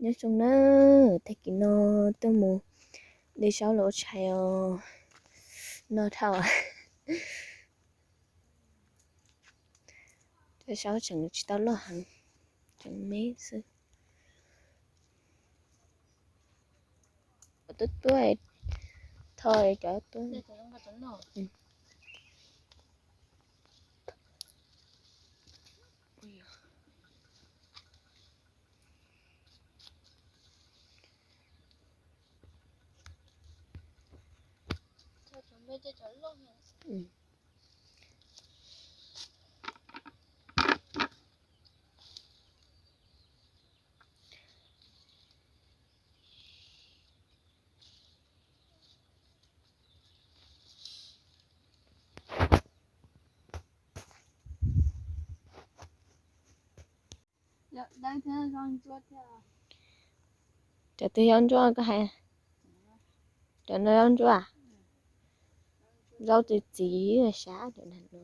Nyob zoo na, tag kis no tuaj mus de zaub los ua tshais os, no dhau. Cov zaub tseem tsis tau loj heev, tseem me xwb. Tuab tuab, tho cov tuab. Cov twg zaub ntsuab koj hais? Cov no zaub ntsuab, zaub txiv txiv sab cov no.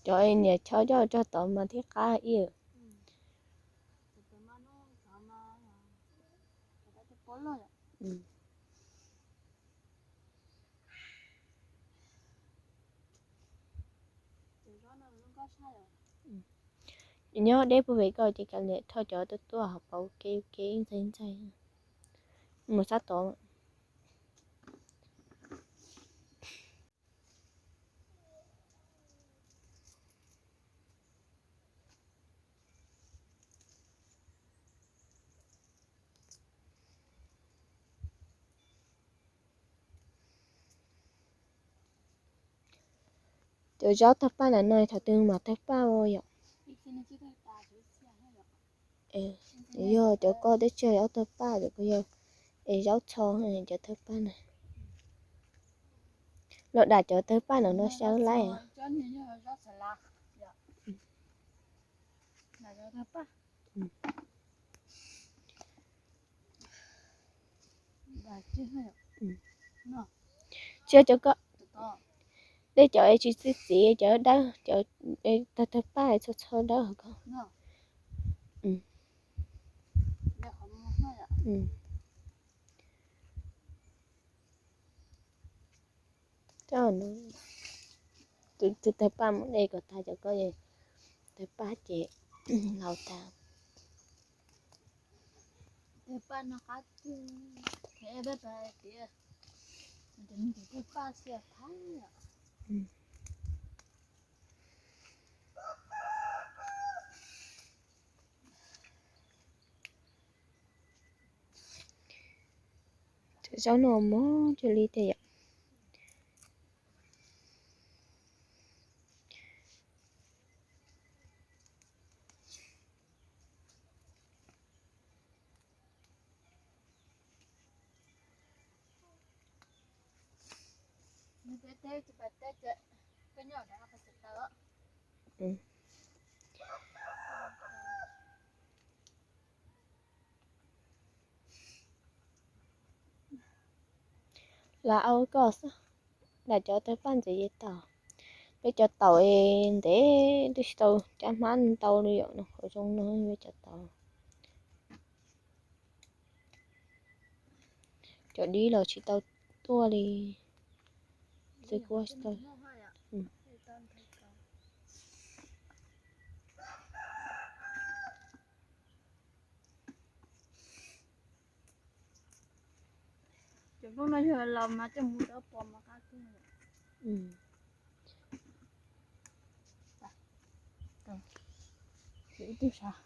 Cov niam chob coj tso tod mas thiaj qab ib. Nyob deb puag pem koj ces kav liam, tho cov tuaj tuaj hauv paus ua ke ua ke ntxaig ntxaig mus sab tod. Cov zaub tawg paj ntawm no thaum twg mam tawg paj ua yom? Yog cov koj twb tsis yog zaub tawg paj, cov koj yog es zaub txho, cov tawg paj na. Los dam cov tawg paj ntawm no saib laib. Tsis cov koj, tej cov es tsis txiv txiv, cov dawb, cov tawg tawg paj txho txho dawb hauv ko. Tus tawg paj mus de kom tag cov ko, tawg paj ces laus tag. Cov zaub no mos cog li tiag yom. Lam au koj xwb, lam cov tawg paj ntxiv ces tau. Peb cov taum es ntev twb tsis tau cab hmab ntau li yom, no qhov zoo no peb cov taum. Cov dib los tsis tau tuaj li. Txiv kuv tsis tau. Cov nplooj no yog laus mas coj mus rau pom mas qab kawg. Ib tug sav.